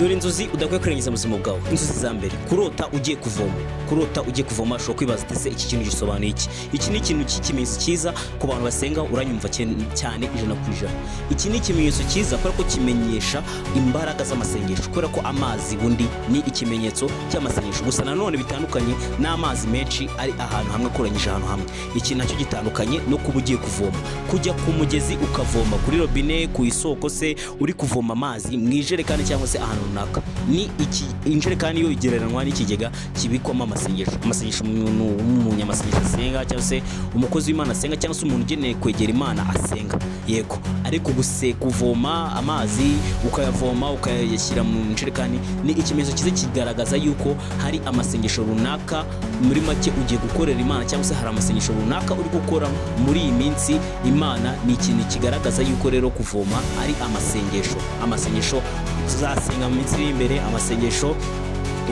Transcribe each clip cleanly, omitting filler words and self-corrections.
Dore inzozi udakwiye kwirengagiza mu buzima bwawe. Inzozi za mbere: kurota ugiye kuvoma. Kurota ugiye kuvoma, ushobora kwibaza ati: "Ese iki kintu gisobanuye iki?" Iki ni ikintu cy'ikimenyetso cyiza ku bantu basenga, uranyumva cyane 100%. Iki ni ikimenyetso cyiza kubera ko kimenyesha imbaraga z'amasengesho, kubera ko amazi bundi ni ikimenyetso cy'amasengesho. Gusa nanone bitandukanye n'amazi menshi ari ahantu hamwe, akoranyije ahantu hamwe. Iki nacyo gitandukanye no kuba ugiye kuvoma, kujya ku mugezi ukavoma kuri robine, ku isoko se, uri kuvoma amazi mu ijerekani cyangwa se ahantu runaka. Ni iki? Injerekani yo igereranywa n'ikigega kibikwamo amasengesho. Amasengesho umuntu w'umunyamasengesho asenga, cyangwa se umukozi w'Imana asenga, cyangwa se umuntu ugeneye kwegera Imana asenga, yego. Ariko guse kuvoma amazi, ukayavoma ukayashyira mu njerekani, ni ikimenyetso cyiza kigaragaza yuko hari amasengesho runaka, muri make ugiye gukorera Imana, cyangwa se hari amasengesho runaka uri gukora muri iyi minsi Imana. Ni ikintu kigaragaza yuko rero kuvoma ari amasengesho, amasengesho uzasenga mu minsi iri imbere, amasengesho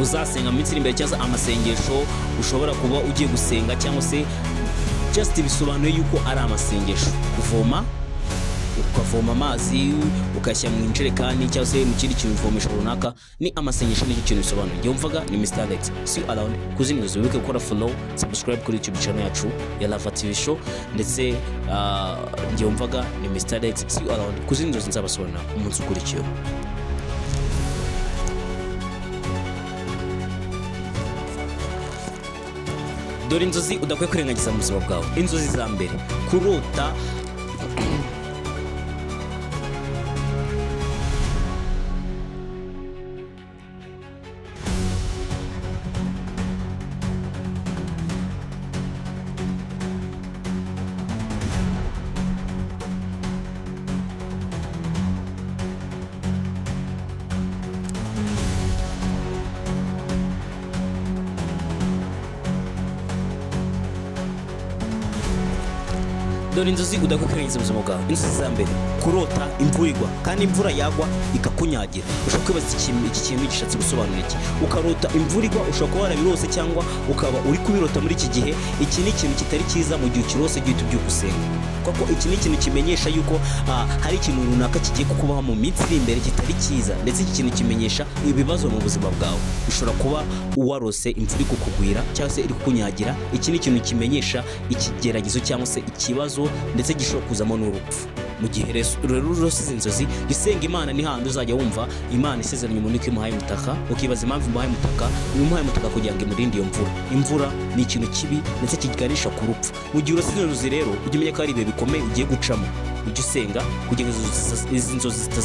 uzasenga mu minsi iri imbere, cyangwa se amasengesho ushobora kuba ugiye gusenga, cyangwa se just bisobanuye yuko ari amasengesho. Kuvoma, ukavoma amazi ukayashyira mu injerekani cyangwa se mu kindi kintu uvomesha runaka, ni amasengesho, nicyo kintu bisobanuye. Njye wumvaga ni Mr Alex. See you around ku zindi nzozi. Wibuke gukora follow, subscribe kuri YouTube channel yacu ya Lava TV Show. Ndetse njye wumvaga ni Mr Alex. See you around ku zindi nzozi nzabasobanurira umunsi ukurikiyeho. Dore inzozi udakwiye kwirengagiza mu buzima bwawe. Inzozi za mbere: kurota Dore inzozi udakwiye kwirengagiza mu buzima bwawe. Inzozi za mbere: kurota imvura igwa, kandi imvura yagwa ikakunyagira. Ushobora kwibaza iki kintu gishatse gusobanura iki? Ukarota imvura igwa, ushobora kuba warabirose cyangwa ukaba uri kubirota muri iki gihe. Iki ni ikintu kitari cyiza. Mu gihe ukirose, jya uhita ubyuka usenga, kuko iki ni ikintu kimenyesha yuko hari ikintu runaka kigiye kukubaho mu minsi iri imbere kitari cyiza. Ndetse iki kintu kimenyesha ibibazo mu buzima bwawe. Ushobora kuba warose imvura iri kukugwira cyangwa se iri kukunyagira. Iki ni ikintu kimenyesha ikigeragezo cyangwa se ikibazo, ndetse gishobora kuzamo n'urupfu. Mu gihe rero urose izi nzozi, jya usenga Imana. Ni hahandi uzajya wumva Imana isezeranya umuntu ko imuhaye umutaka, ukibaza impamvu imuhaye umutaka. Imuhaye umutaka kugira ngo imurinde iyo mvura. Imvura ni ikintu kibi ndetse kiganisha ku rupfu. Mu gihe urose izo nzozi rero, ujye umenya ko hari ibihe bikomeye ugiye gucamo. Ujye usenga kugira ngo izi nzozi zitaza.